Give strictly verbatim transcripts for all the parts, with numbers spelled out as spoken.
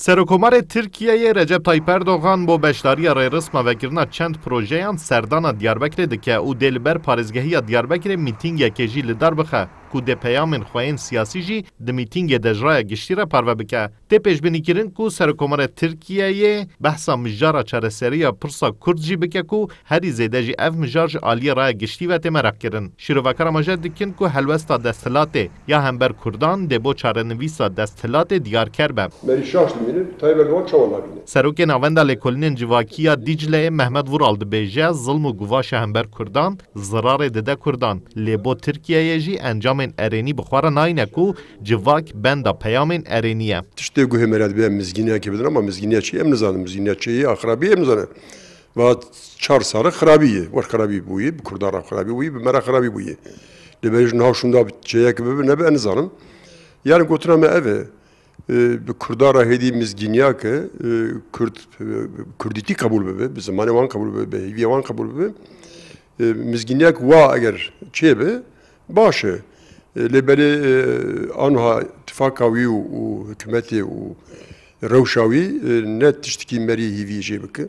Serokomarê Tirkiyeyê Recep Tayyip Erdogan bo beşdariya rêrisma vekirina çend projeyan serdana Diyarbekirê dike û dê li ber parêzgehiya Diyarbekirê mîtîngekê jî li dar bixe ku dê peyamên xwe yên siyasî jî di mîtîngê de ji raya giştî re parve bike. Tê pêşbînîkirin ku Serokomarê Tirkiyeyê behsa mijara çareseriya pirsa Kurd jî bike ku herî zêde jî ev mijar ji aliyê raya giştî ve tê mereqkirin. Şîrovekar amaje dikin ku helwesta desthilatê ya hember Kurdan dê bo çarenivîsa desthilatê diyarker be. Merî şaş dimînin, Tayyip Erdogan çawa nabîne? Serokê Navenda Lêkolînên Civakî ya Dîcleyê Mehmet Vural dibêje, zilm û guvaşa hember Kurdan zirarê dide Kurdan. Lê bo Tirkiyeyê jî encamên erênî bi xwe re nayîne ku civak benda peyamên erênî ye. Tiştê guhê me re dibe mizgîniyekê bidin, ama mizgîniya çi em nizanin, mizgîniya çi ye, axirabî em nizanin. Va çar sal e xirabî ye, wer xirabî bûye, bi Kurdan re xirabî bûye, bi me re xirabî bûye. Lê berî ji niha şûnda bi çêyek bibe nebe, ez nizanim. Yani gotina me ev e, e, bi Kurdan re hêdî mizgîniyeke, e, Kurd, e, Kurdîtî qebûl bibe, bi zimanê wan qebûl bibe, bi hêviya wan qebûl bibe. E, mizgîniyek wa eger çêbe, baş e. E, lê belê, e, anha tifaka wî û, û hikûmetê û rewşa wî, e, ne tiştekî merî hîvî jê bike.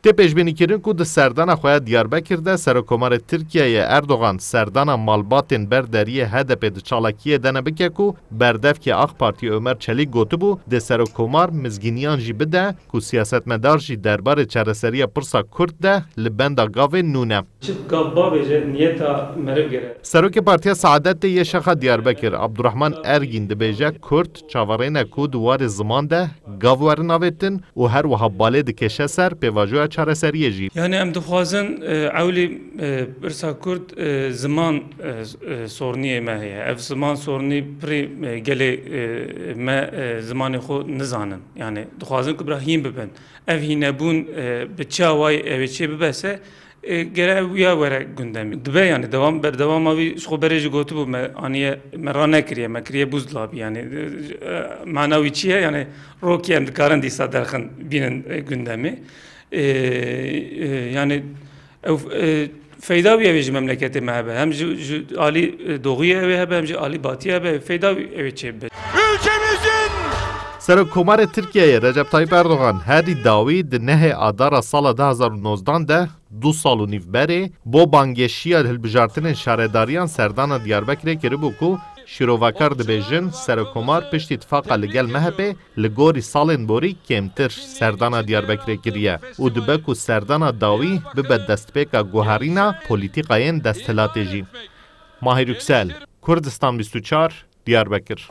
Tê pêşbînîkirin ku di serdana xwe ya Diyarbekir de Serokomarê Tirkiyeyê Erdogan serdana malbatên ber deriyê H D P di çalakiyê de nebike ku berdevkê AK Partî Ömer Çelik gotibû, dê Serokomar mizgîniyan jî bide ku siyasetmedar jî derbarê çareseriya pirsa Kurd de li benda gavên nû ne. Çi gav bavêje, niyeta meriv gere. Serokê Partiya Saadetê yê Şexa Diyarbekir, Abdurrahman Ergîn dibêje, Kurd çaverêne ku di warê ziman de gav werin avêtin û her wiha balê dikêşe ser pêvajoya çareseriyê jî. Yani em dixwazin, e, ewlî, e, pirsa Kurd, e, ziman, e, e, sorniyê me heye. Ev ziman sornî pirî, e, gelê, e, me, e, zimanê xwe nizanin. Yani dixwazin ku bira hîn bibin. Ev hînebûn, e, bi çi awayî ew ê çê bibese, e, gere ew ya were gundemê. Dibe yani dewam, berdewama wî ji xwe berê jî gotibû me aniye, me ranekiriye, me kiriye buzdolabî yani, e, mana wî çi ye? Yani rokî em dikarin dîsa derxin bînin, e, gundemê. E, e, yani ew, e, feyda wî ew ê ji memleketê me hebe. Hem ji, ji alî, e, doğuyê ew ê hebe, hem ji alî batiyê hebe. Feyda wî ew ê çê bibe. Ülkemizin Serokkomarê Tirkiyeyê Recep Tayyip Erdogan herî dawî di nehê Adara sala du hazar û nozdan de, du sal û nîv berê, bo bangêşiya hilbijartinên şaredariyan serdana Diyarbekirê kiribû ku şîrovekar dibêjin, Serokkomar piştî tifaqa li gel M H Pê li gorî salên borî kêmtir serdana Diyarbekirê kiriye û dibe ku serdana dawî bibe destpêka guherîna polîtîkayên desthilatê jî. Mahir Yüksel, Kurdistan bîst û çar, Diyarbekir.